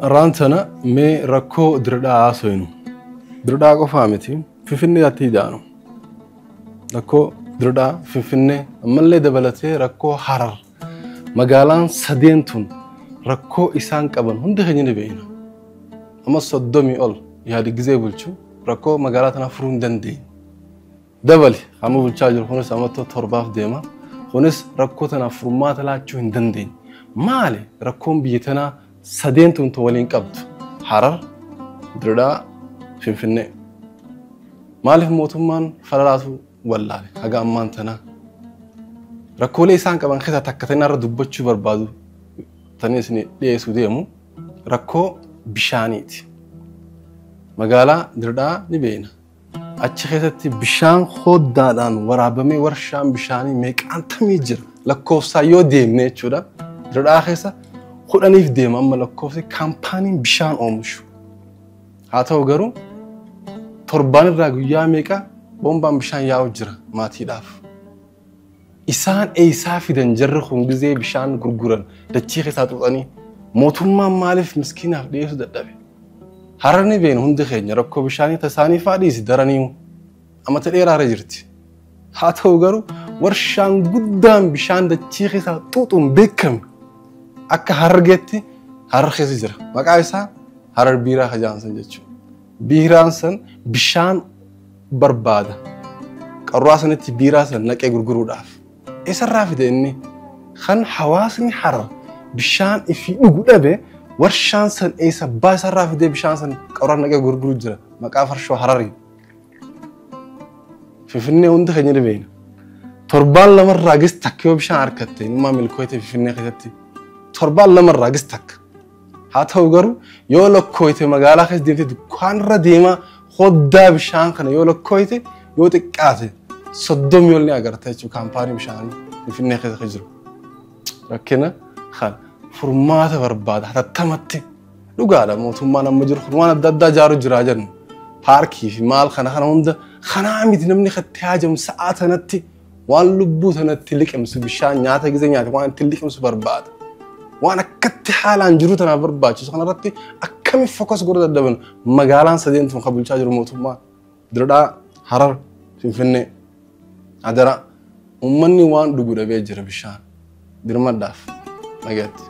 Arraan tana mee rakkoo Dirdhaa haasofnu. Dirdhaa qofaa miti Finfinnee atti idaanu. Rakkoo Dirdhaa Finfinnee ammallee dabalatee rakkoo Harar. Magaalaan sadeen tun rakkoo isaan qaban hundi keenya ni beekna. Amma 30 ol yaadi gizee bulchu rakkoo magaalaa tanaa furuu hin dandeenye. Dabali amma bulchaa jiru kunis amma 7 deema. Kunis rakkoo tanaaf furmaata laachuu hin dandeenye. Maali rakkoon biyya tanaa sadeen tun waliin qabdu? Harar, Dirdhaa, Finfinnee. Maaliif mootummaan falalaatu wallaale haga ammaan tanaa? Rakkoolee isaan qaban keessaa takka ta'in irra dubbachuu barbaadu tanii isin dhiyeessuu deemu rakkoo bishaaniiti. Magaalaa Dirdhaa ni beekna. Achi keessatti bishaan hoddaadhaan waraabamee warshaan bishaanii meeqaantamii jira lakkoofsaan yoo deemne jechuudha. Dirdhaa keessa 10 deema amma lakkoofsi kaampaaniin bishaan oomishu. Haa ta'u garuu torbaan irraa guyyaa meeqa bombaan bishaan yaa'u jira maatiidhaaf. Isaan eessaa fidan jarri kun gizee bishaan gurguran dachii keessaa xuuxanii mootummaan maaliif miskiinaaf dhiyeessuu dadhabe? Harar ni beekna hundi keenya rakkoo bishaanii tasaanii fa'aa dhiisi daranii amata dheeraarra jirti. Haa ta'u garuu warshaan guddaan bishaan dachii keessaa xuuxuun beekame akka Harargeetti Harar keessa jira. Maqaa isaa Harar Biiraa Kajaansan jechuudha. Biiraan san bishaan barbaada. Qarruwaa sanitti biiraa san naqee gurguruudhaaf. Eessarraa fide inni? Kan hawaasni Harar bishaan ifii dhugu dhabe warshaan san eessa abbaa isarraa fidee bishaan san qaruuraa naqee gurguru jira. Maqaa farshoo Hararii. Finfinnee hundi keenya ni beekna. Torbaan lamarraa gis takka yoo bishaan harkatte inummaa milkooyte Finfinnee keessatti. Torbaan lamarraa gis takka. Haa ta'u garuu yoo lakkooyte magaalaa keessa deemtee dukkaanarra deemaa hoddaa bishaan kana yoo lakkooyte yoo xiqqaate 30 ol ni agarta jechuudha kaampaanii bishaanii Finfinnee keessa jiru. Rakkina kana furmaata barbaada hatattamatti dhugaadha mootummaan amma jiru kun waan adda addaa ijaaru jira jennu. Paarkii fi maal kana kana hunda kanaa miti namni katti haajamu sa'aa tanatti waan lubbuu tanatti liqimsu bishaan nyaata gizee nyaate waan itti liqimsu barbaada. Waan akkatti haalaan jiru tanaaf barbaachisu kanarratti akkami fokas godhuu dadhaban magaalaan sadeen tun kan bulchaa jiru mootummaa Dirdhaa, Harar, Finfinnee, Adara uummanni waan dhugu dhabee jira bishaan dirmadhaaf nagaatti.